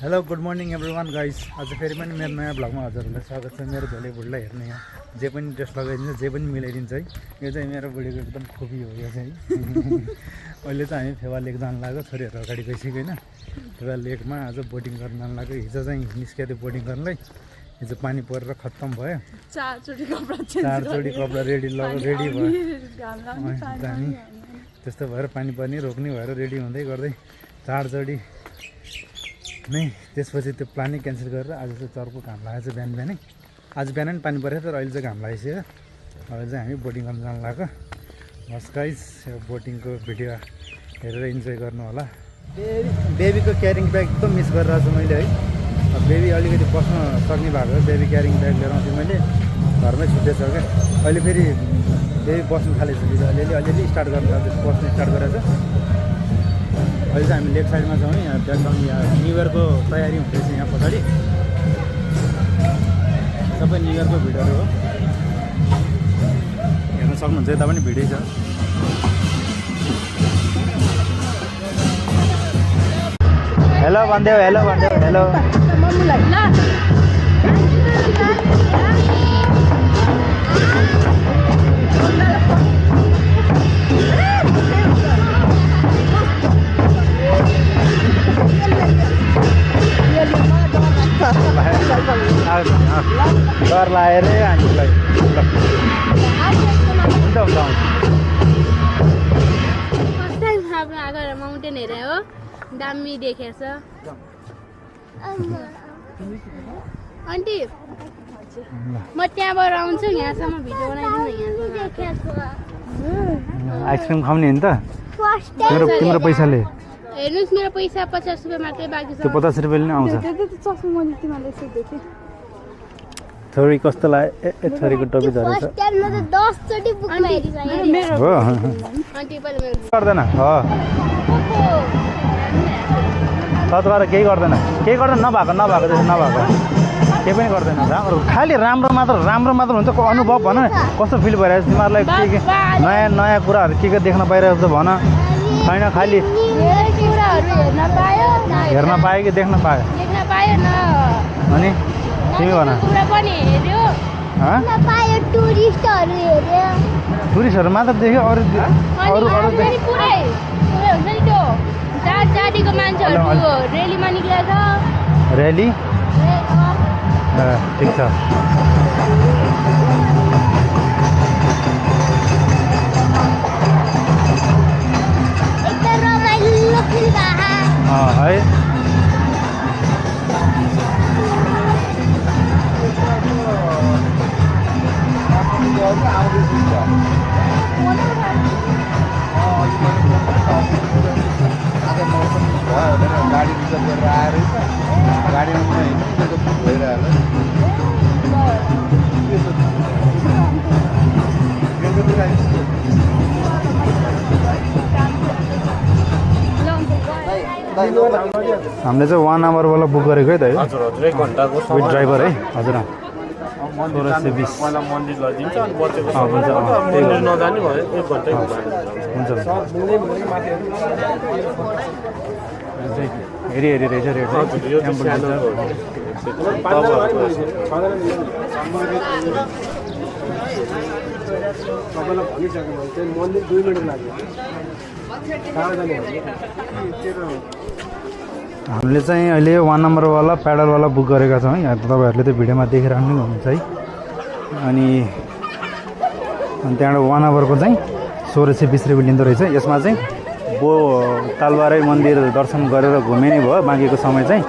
Hello good morning everyone guys. आज फेरि पनि मेरो नयाँ भ्लगमा हजुरहरूलाई स्वागत छ। मेरो भोलि बुढीलाई हेर्ने यहाँ जे पनि ड्रेस लगाइदिन्छ, जे पनि मिलाइदिन्छ है। यो चाहिँ मेरो बुढीको एकदम खुबी हो यो चाहिँ। अहिले चाहिँ हामी फेवा लेक जानु लाग्यो, छोरीहरू अगाडि गइसक्यो होइन। फेवा लेकमा आज बोटिङ गर्न जानु लाग्यो। हिजो चाहिँ निस्कियो थियो बोटिङ गर्नलाई, हिजो पानी परेर खत्तम भयो। चारचोटि कपडा रेडी भयो। हामी त्यस्तो भएर पानी पर्ने रोक्ने भएर रेडी हुँदै गर्दै चारचोटि नै त्यसपछि त्यो प्लानै क्यान्सल गरेर आज चाहिँ चर्को घाम लागेको छ बिहानै। आज बिहान पनि पानी परेको तर अहिले चाहिँ घाम लागेको छ। अहिले चाहिँ हामी बोटिङ गर्न जानु लाग्यो। बस गाइस, यो बोटिङको भिडियो हेरेर इन्जोय गर्नु होला। बेबीको क्यारिङ ब्याग एकदम मिस गरिरहेको छु मैले है। बेबी अलिकति बस्न सक्ने भएको बेबी क्यारिङ ब्याग लिएर आउँथेँ मैले, घरमै छुट्टेछ क्या। अहिले फेरि बेबी बस्नु थालेको छ, अलिअलि स्टार्ट गर्नु बस्नु स्टार्ट गरेको छ। अहिले चाहिँ हामी लेफ्ट साइडमा छौँ। यहाँ ब्याकग्राउन्ड यहाँ न्यु इयरको तयारी हुँदैछ। यहाँ पछाडि सबै न्यु इयरको भिडियोहरू हो, हेर्न सक्नुहुन्छ। यता पनि भिडियो छ। हेलो भन्देऊ, हेलो भन्देऊ, हेलो। डर लाग्यो रे हामीलाई। हुन्छ हुन्छ माउन्टेन हेरे हो, दामी देखेछ। आन्टी म त्यहाँबाट आउँछु, यहाँसम्म भिडियो बनाइदिनु। आइसक्रिम खाउने नि त तिम्रो पैसाले। हेर्नुहोस्, मेरो पैसा 50 रुपियाँ मात्रै बाँकी छ। त्यो 50 रुपियाँले नै आउँछ। छोरी कस्तो लाग्यो? छोरीको टोपी धरेछ हो। गर्दैन तर केही गर्दैन नभएको त्यसो नभएको केही पनि गर्दैन। राम्रो खालि राम्रो मात्र हुन्छ। अनुभव भन, कस्तो फिल भइरहेको छ तिमीहरूलाई? के नयाँ कुराहरू के देख्न पाइरहेको छ भन। छैन, खालि हेर्न पायो कि देख्न पायो? अनि तिमी भन। टुरिस्टहरू मात्र देख्यो, अरू रेली ठिक छ। है गाडी रिजर्भ गरेर आएर गाडीमा भइरहेको। हामीले चाहिँ 1 आवरवाला बुक गरेको है त है। हजुर हजुर, 1 घन्टाको विथ ड्राइभर है। हजुर मन्दिर लजिन्छ अनि बचेको मन्दिर नजाने भयो 1 घन्टा हुन्छ। हेरी रहेछ रेट। मन्दिर 2 मिनट लाग्यो। हामीले चाहिँ अहिले 1 नम्बरवाला प्याडलवाला बुक गरेका छौँ। यहाँ तपाईँहरूले त्यो भिडियोमा देखिरहनु हुन्छ है। अनि त्यहाँबाट 1 आवरको चाहिँ 1620 रुपियाँ लिँदो रहेछ। यसमा चाहिँ तालबारे मन्दिर दर्शन गरेर घुमे नै भयो। बाँकीको समय चाहिँ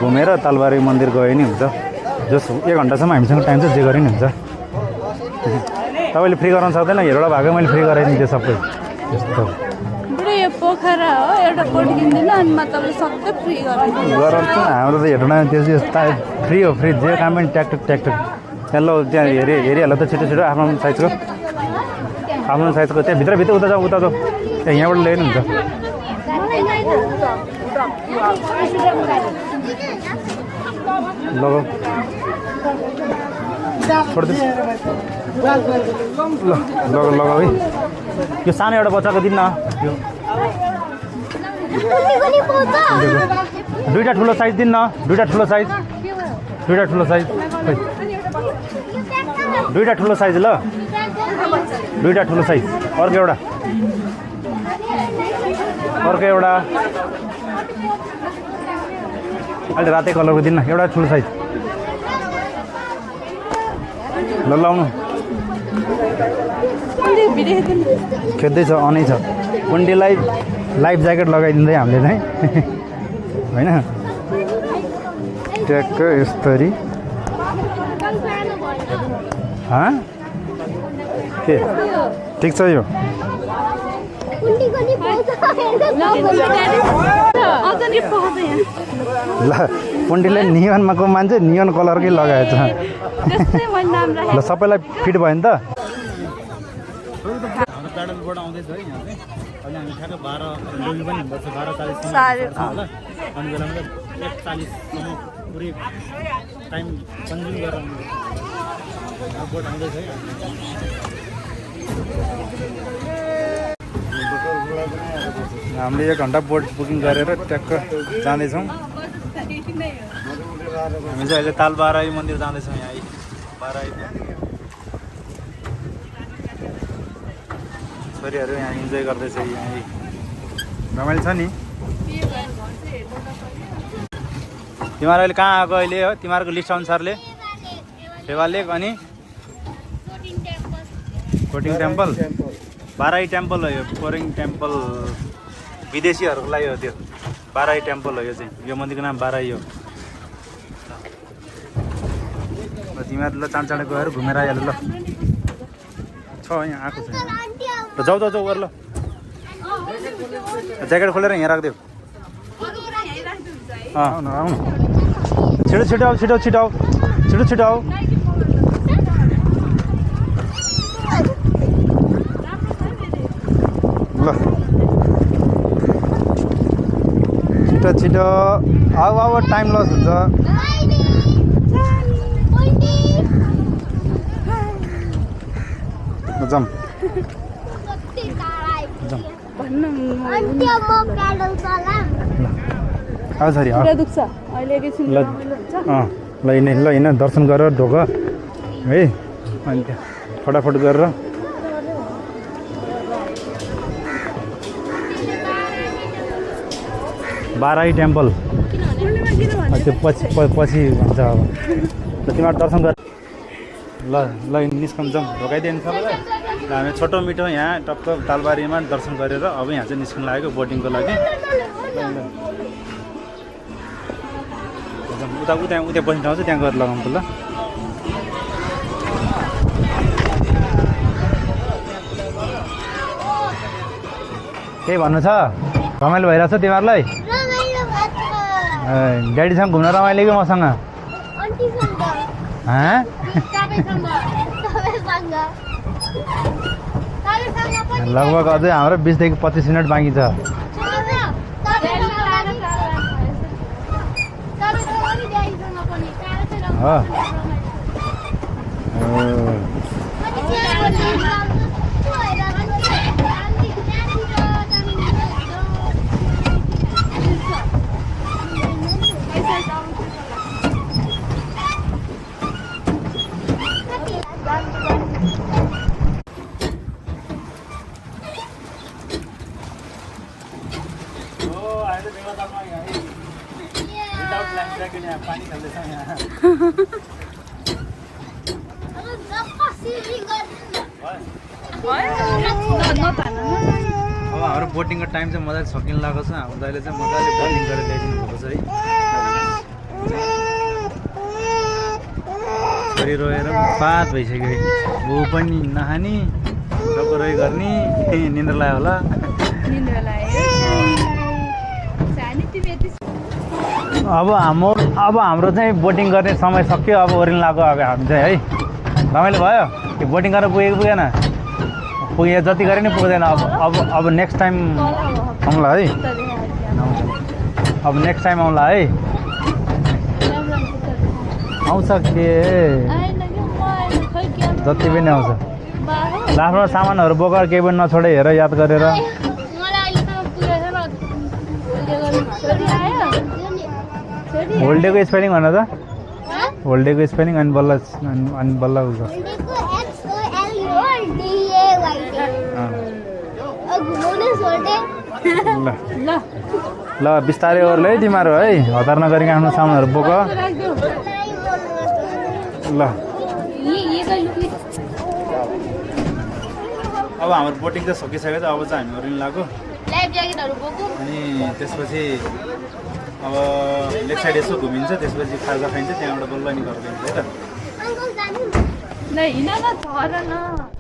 घुमेर तालबारे मन्दिर गए नि हुन्छ। जस 1 घन्टासम्म हामीसँग टाइम छ, जे गरे नि हुन्छ। तपाईँले फ्री गराउनु सक्दैन? हेरवटा भागै मैले फ्री गराइदिन्थेँ सबै। त्यस्तो यो पोखरा हो, एउटा बोट किन्दिनँ अनि म तपाईँले सबै फ्री गराउँछ। हाम्रो त हेर्न त्यो फ्री हो, फ्री जे काम पनि ट्याक्टक ल त्यहाँ हेरिहाल्नु त छिटो आफ्नो साइजको त्यहाँ भित्र उता जाऊ त्यहाँ यहाँबाट ल्याउनु हुन्छ। लगाऊ छोडिदिनु लगाऊ है। यो सानो एउटा बच्चाको दिन न दुईटा ठुलो साइज दिन्न दुईटा ठुलो साइज दुईटा ठुलो साइज दुईटा ठुलो साइज ल दुईटा ठुलो साइज अर्को एउटा अहिले रातै कलरको दिन्न एउटा ठुलो साइज ल लाउनु खेद्दैछ अनै छ कुन्डीलाई लाइफ ज्याकेट लगाइदिँदै हामीले चाहिँ होइन ट्याक्क यस्तरी के ठिक छ यो ल कुन्डीले नियनको मान्छे नियन कलरकै लगाएछ ल सबैलाई फिट भयो नि त हाम्रो प्याडलबाट आउँदैछ है यहाँ चाहिँ अहिले हामी ठ्याक्क 12 डोमी पनि बस्छ 12:40 होला अनि बेलामा 1:40सम्म पुरै टाइम कन्ज्युम गरेर बोट आउँदैछ है हामीले 1 घन्टा बोट बुकिङ गरेर ट्याक्क जाँदैछौँ हामी चाहिँ अहिले तालबाराई मन्दिर जाँदैछौँ यहाँ बाराई छोरीहरू यहाँ इन्जोय गर्दैछ यहाँ रमाइलो छ नि तिमीहरू अहिले कहाँ आएको अहिले हो तिमीहरूको लिस्ट अनुसारले फेवा लेक अनि कोटिङ टेम्पल बाराई टेम्पल हो यो कोरिङ टेम्पल विदेशीहरूको लागि हो त्यो बाराई टेम्पल हो यो चाहिँ यो मन्दिरको नाम बाराई हो तिमीहरू ल चाँडो चाँडो गएर घुमेर आइहाल्यो ल छ यहाँ आएको छ ल जाऊ गर ल ज्याकेट खोलेर यहाँ राखिदेऊ आउनु आउनु छिटो छिटो आऊ छिटो छिटो आऊ छिटो छिटो आऊ ल छिटो छिटो आऊ आऊ टाइम लस हुन्छ जाऊँ छोरी ल हिँड दर्शन गरेर ढोक है अनि त्यहाँ फटाफट गरेर बाराई टेम्पल त्यो पछि भन्छ अब ल तिमीहरू दर्शन गर ल निस्कन जाउँ ढोकाइदियो सबैलाई ल हामी छोटो मिठो यहाँ टक्क तालबारीमा दर्शन गरेर अब यहाँ चाहिँ निस्कन लागेको बोटिङको लागि उता बस्ने ठाउँ चाहिँ त्यहाँ गएर लगाउँ त ल केही भन्नु छ रमाइलो भइरहेछ तिमीहरूलाई ड्याडीसँग घुम्न रमाइलो कि मसँग लगभग अझै हाम्रो 20 देखि 25 मिनट बाँकी छ पानी खेल्दैछ यहाँ अब हाम्रो बोटिङको टाइम चाहिँ मजाले सकिन लागेको छ हाम्रो दाइले चाहिँ मजाले बोटिङ गरेर ल्याइदिनु भएको छ है छोरी रोएर पात भइसक्यो ऊ पनि नखाने टक्कै गर्ने निन्द्रा लाग्यो होला अब हाम्रो चाहिँ बोटिङ गर्ने समय सक्यो अब ओरिन लाग्यो अब हामी चाहिँ है रमाइलो भयो कि बोटिङ गरेर पुगेन पुगे जति गरे नि पुग्दैन अब नेक्स्ट टाइम आउँला है अब नेक्स्ट टाइम आउँला है आउँछ के जति पनि आउँछ लास्टमा सामानहरू बोकेर केही पनि नछोडे हेर याद गरेर होल्डेको स्पेलिङ भन त होल्डेको स्पेलिङ अनि बल्ल उयो ल ल ल बिस्तारै ओर्ल है तिमीहरू है हतार नगरी आफ्नो सामानहरू बोक ल अब हाम्रो बोटिङ त सकिसकेको छ अब चाहिँ हामी ओर्लिन लाग्यो अनि त्यसपछि अब लेफ्ट साइड यसो घुमिन्छ त्यसपछि खाजा खाइन्छ त्यहाँबाट बल्ल नि घर गइन्छ है त ल हिँड न झर न